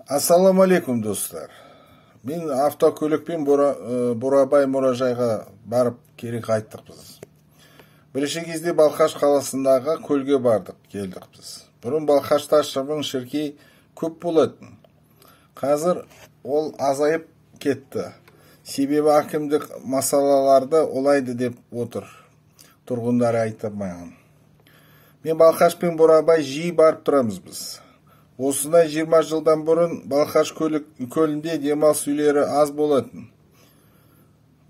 Ассалаумағалейкум, достар. Мен автокөлікпен Бурабай мұражайға барып кері қайттық біз. Бірінші кезде Балқаш қаласындағы көлге бардық, келдік біз. Бұрын Балқашта шыбын шіркей көп болатын. Қазір ол азайып кетті. Себебі әкімдік масалаларды олайды деп отыр. Тұрғындар айтып маған. Мен Балқаш пен Бурабай жиі барып тұрамыз біз. Осындай 20 жылдан бұрын Балқаш көлінде демалыс үйлері аз болатын.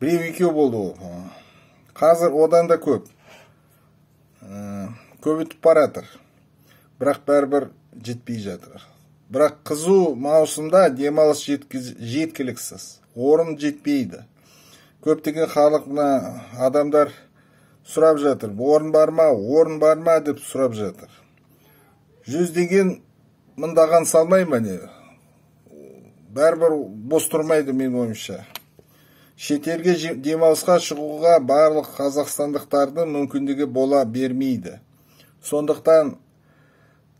Біреу екеу болды ол. Қазір одан да көп. Көбейтіп баратыр. Бірақ бәрібір жетпей жатыр. Бірақ қызу маусымда демалыс жеткіліксіз. Орын жетпейді. Көптеген халық, мына адамдар сұрап жатыр. Орын бар ма, орын бар ма деп сұрап жатыр. Жүздеген, мыңдаған салмай ма не? Бәрібір бос тұрмайды менің ойымша. Шетелге демалысқа шығуға барлық қазақстандықтардың мүмкіндігі бола бермейді. Сондықтан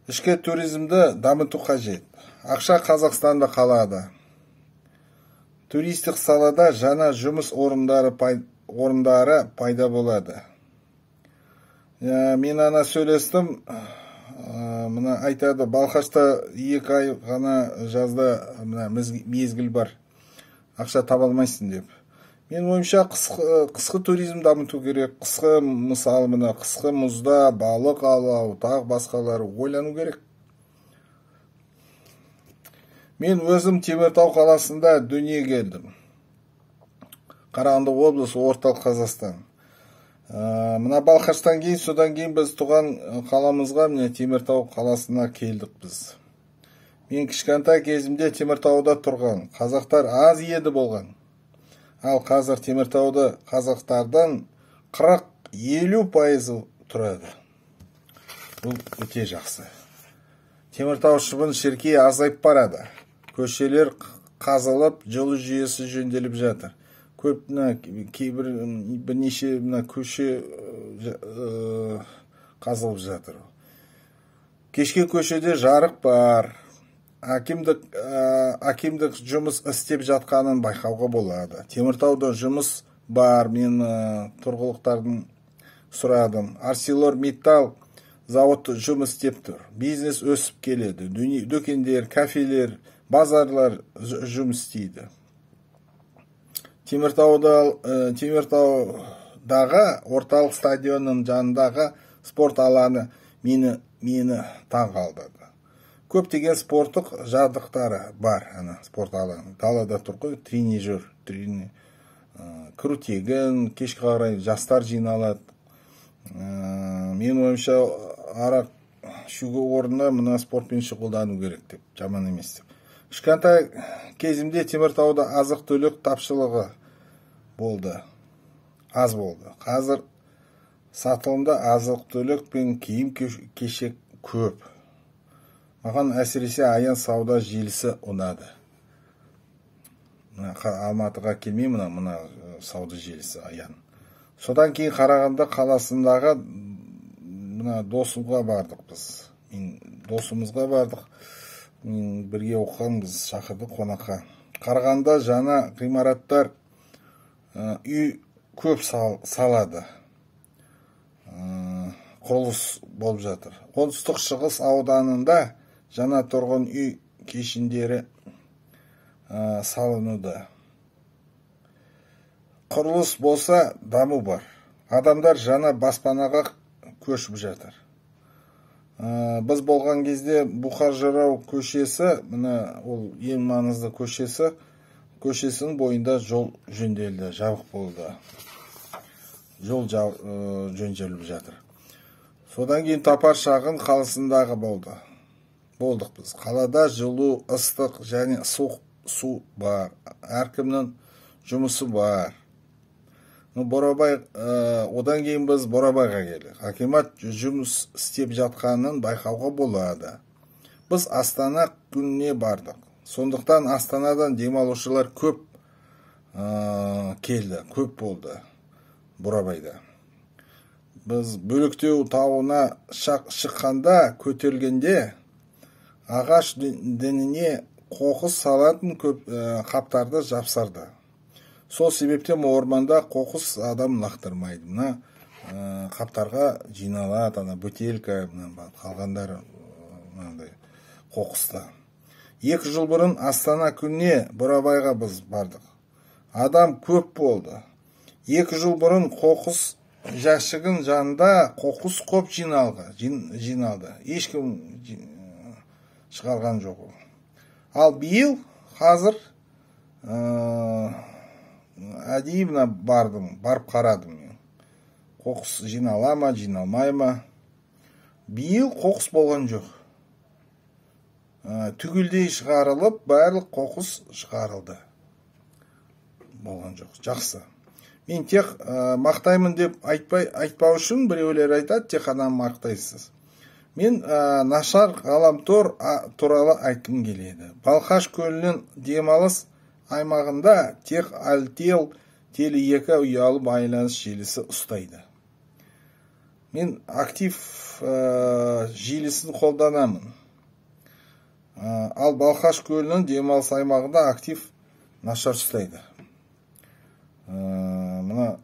ішкі туризмді дамыту қажет. Ақша Қазақстанда қалады. Туристік салада жаңа жұмыс орындары пайда болады. Мен ана сөйлестім, мына айтады, Балқашта 2 ай ғана жазда мына мезгіл бар, ақша таба алмайсың деп. Мен ойымша қысқы туризм дамыту керек. Қысқы, мысалы, мына қысқы мұзда балық аулау, тағы басқалары ойлану керек. Мен өзім Теміртау қаласында дүниеге келдім. Қарағанды облысы, Орталық Қазақстан. Мына Балқаштан кейін, содан кейін біз туған қаламызға, міне Теміртау қаласына келдік біз. Мен кішкентай кезімде Теміртауда тұрған қазақтар аз еді болған. Ал қазір Теміртауда қазақтардан 40-50% тұрады. Бұл өте жақсы. Теміртау шыбын шіркей азайып барады. Көшелер қазылып, жылу жүйесі жөнделіп жатыр. Көп мына кейбір бірнеше мына көше қазылып жатыр. Кешке көшеде жарық бар. Әкімдік жұмыс істеп жатқанын байқауға болады. Теміртауда жұмыс бар. Мен тұрғылықтардың сұрадым. Арселор Миттал зауыты жұмыс істеп тұр. Бизнес өсіп келеді. Дүкендер, кафелер, базарлар жұмыс істейді. Теміртаудағы орталық стадионның жанындағы спорт алаңы мені таңғалдырды. Көптеген спорттық жабдықтары бар. Ана спорт алаңы далада тұр ғой, тренажер, кіру тегін, кешке қарай жастар жиналады. Менің ойымша, арақ ішуге орнына мына спортпен шұғылдану керек деп, жаман емес деп. Кішкентай кезімде Теміртауда азық-түлік тапшылығы болды, аз болды. Қазір сатылымда азық-түлік пен киім кешек көп. Маған әсіресе Аян сауда желісі ұнады. Мына Алматыға келмей, мына сауда желісі Аян. Содан кейін Қарағанды қаласындағы мына досымға бардық біз. Мен досымызға бардық. Мен бірге оқыған, біз шақырдық қонаққа. Қарағанда жаңа ғимараттар, үй көп салады. Құрылыс болып жатыр. Оңтүстік Шығыс ауданында жаңа тұрғын үй кешендері салынуда. Құрылыс болса, даму бар. Адамдар жаңа баспанаға көшіп жатыр. Біз болған кезде Бұқар жырау көшесі, мына ол ең маңызды көшесі, көшесінің бойында жол жөнделді, жабық болды. Жол жөнделіп жатыр. Содан кейін Тапар шағын қаласындағы болды. Болдық біз. Қалада жылу, ыстық және суық су бар. Әркімнің жұмысы бар. Бурабай, одан кейін біз Бурабайға келдік. Акимат жұмыс істеп жатқанын байқауға болады. Біз Астана күніне бардық. Сондықтан Астанадан демалушылар көп келді, көп болды Бурабайда. Біз Бөлектау тауына шыққанда, көтерілгенде ағаш діңіне Қоқыс салатын көп қаптарды жапсарды. Сол себептен орманда қоқыс адам лақтырмайды. Мына қаптарға жиналады, ана бөтелка, мына қалғандар мынандай қоқыста. 2 жыл бұрын Астана күніне Бурабайға біз бардық. Адам көп болды. 2 жыл бұрын қоқыс жәшігінің жанында қоқыс көп жиналды. Ешкім шығарған жоқ ол. Ал биыл қазір әдейі мына бардым, барып қарадым мен. Қоқыс жинала ма, жиналмай ма? Биыл қоқыс болған жоқ. Түгелдей шығарылып, барлық қоқыс шығарылды. Болған жоқ. Жақсы. Мен тек мақтаймын деп айтпау үшін біреулер айтады, тек қана мақтайсыз. Мен нашар ғаламтор туралы айтқым келеді. Балқаш көлінің демалыс аймағында тек Алтел Теле 2 ұялы байланыс желісі ұстайды. Мен актив желісін қолданамын. Ал Балқаш көлінің демалыс аймағында актив нашар ұстайды. Мына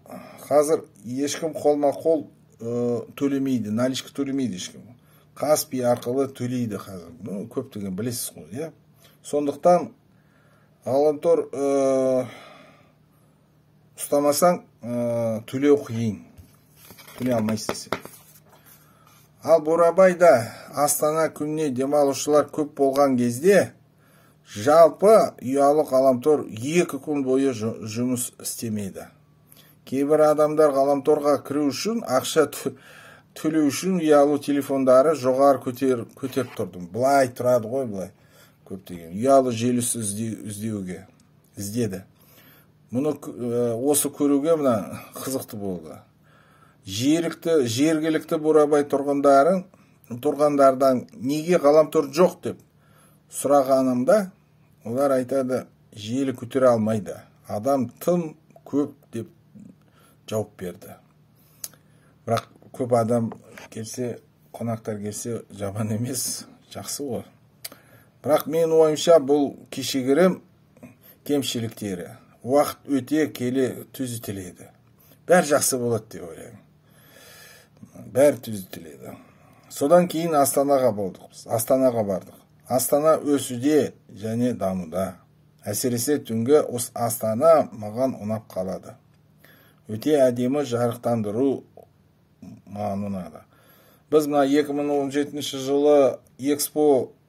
қазір ешкім қолма-қол төлемейді, наличка төлемейді ешкім. Каспи арқылы төлейді қазір. Ну, көптеген білесіз ғой, иә? Сондықтан ғаламтор ұстамасаң, төлеу қиын. Төлей алмайсың сен. Ал Бурабайда Астана күніне демалушылар көп болған кезде жалпы ұялы ғаламтор 2 күн бойы жұмыс істемейді. Кейбір адамдар ғаламторға кіру үшін ақша төлеу үшін ұялы телефондары жоғары көтеріп тұрдым. Былай тұрады ғой, былай көптеген. Ұялы желісі іздеді. Мұны осы көруге мына қызықты болды. Жергілікті Бурабай тұрғындардан неге ғаламтор жоқ деп сұрағанымда, олар айтады, желі көтере алмайды. Адам тым көп деп жауап берді. Бірақ көп адам келсе, қонақтар келсе, жаман емес, жақсы ғой. Бірақ мен ойымша бұл кешігірім кемшіліктері. Уақыт өте келе түзетіледі. Бәрі жақсы болады деп ойлаймын. Бәрі түзетіледі. Содан кейін Астанаға болдық біз. Астанаға бардық. Астана өсуде және дамуда. Әсіресе түнгі осы Астана маған ұнап қалады. Өте әдемі жарықтандыру маған ұнады. Біз мына 2017 жылы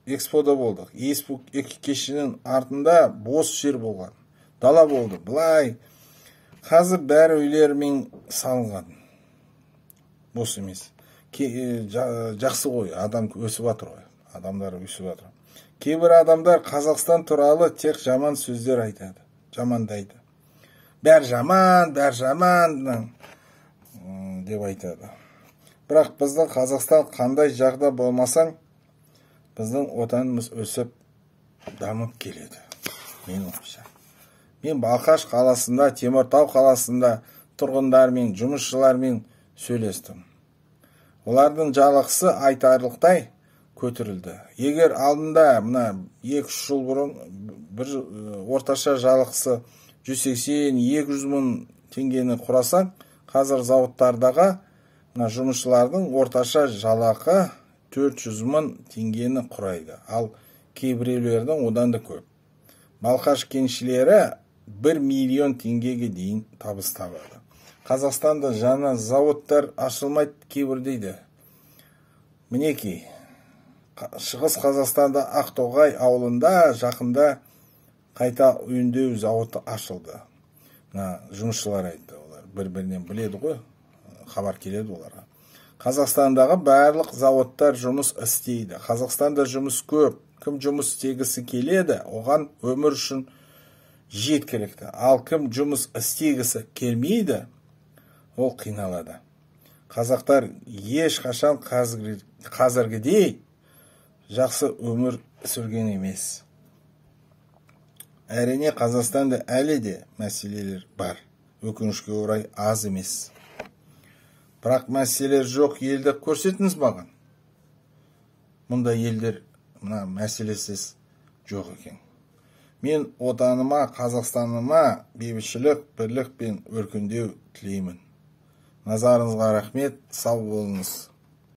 Экспода болдық. Экспо кешенінің артында бос жер болған. Дала болды. Былай қазір бәрі үйлермен салынған. Бос емес. Жақсы ғой, адам өсіп жатыр ғой. Адамдар өсіп жатыр. Кейбір адамдар Қазақстан туралы тек жаман сөздер айтады, жамандайды. Бәрі жаман, бәрі жаман деп айтады. Бірақ біздің Қазақстан қандай жағда болмасаң, біздің отанымыз өсіп, дамып келеді. Мен ойымша. Мен Балқаш қаласында, Теміртау қаласында тұрғындармен, жұмысшылармен сөйлестім. Олардың жалақысы айтарлықтай көтерілді. Егер алдында мына 2-3 жыл бұрын бір орташа жалақысы 180-200 мың теңгені құраса, қазір зауыттардағы мына жұмысшылардың орташа жалақы 400 мың теңгені құрайды. Ал кейбіреулердің одан да көп. Балқаш кеншілері 1 миллион теңгеге дейін табыс табады. Қазақстанда жаңа зауыттар ашылмайды кейбір дейді. Мінекей, Шығыс Қазақстанда Ақтоғай ауылында жақында қайта өңдеу зауыты ашылды. Мына жұмысшылар айтты, олар бір-бірінен біледі ғой, хабар келеді оларға. Қазақстандағы барлық зауыттар жұмыс істейді. Қазақстанда жұмыс көп. Кім жұмыс істегісі келеді, оған өмір үшін жеткілікті. Ал кім жұмыс істегісі келмейді, ол қиналады. Қазақтар ешқашан қазіргідей жақсы өмір сүрген емес. Әрине, Қазақстанда әлі де мәселелер бар. Өкінішке орай аз емес. Бірақ мәселелер жоқ елді көрсетіңіз маған. Мұндай елдер мына мәселесіз жоқ екен. Мен отаныма, Қазақстаныма бейбітшілік, бірлік пен өркендеу тілеймін. Назарыңызға рахмет, сау болыңыз.